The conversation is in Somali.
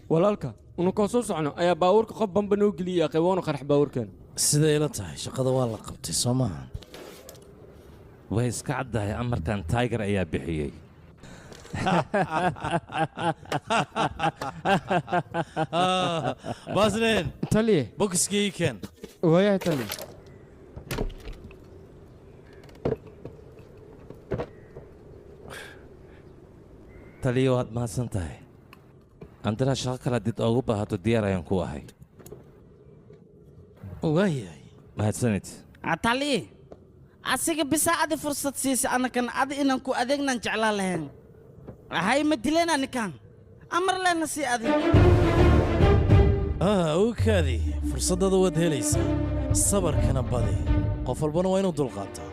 Walaalka, unakoo soo socno ayaa baabuurka qof bamba noo geliyay, aqay, waanu qarax baabuurkan. Siday ila tahay, shaqada waa la qabtay, soo maaha? Way iska caddahay, amarkan Tiger ayaa bixiyey. Baasneen. Taliye. Bokiskii keen. Waayahay, taliye. Taliyo, waad mahadsan tahay. Andana shaqo kale haddiid oogu baahato, diyaar ayaan ku ahay. Waayahay. Mahadsanid. Taliye, asiga bisa adi fursad siisa, anakan adi inaan ku adeegnaan jeclaan lahayn. Hay, ma dileena ninkan, amar lehna sii adi. Awkaadi, fursaddada waad helaysaa, sabarkana badi. Qof walbana waa inuu dulqaataa.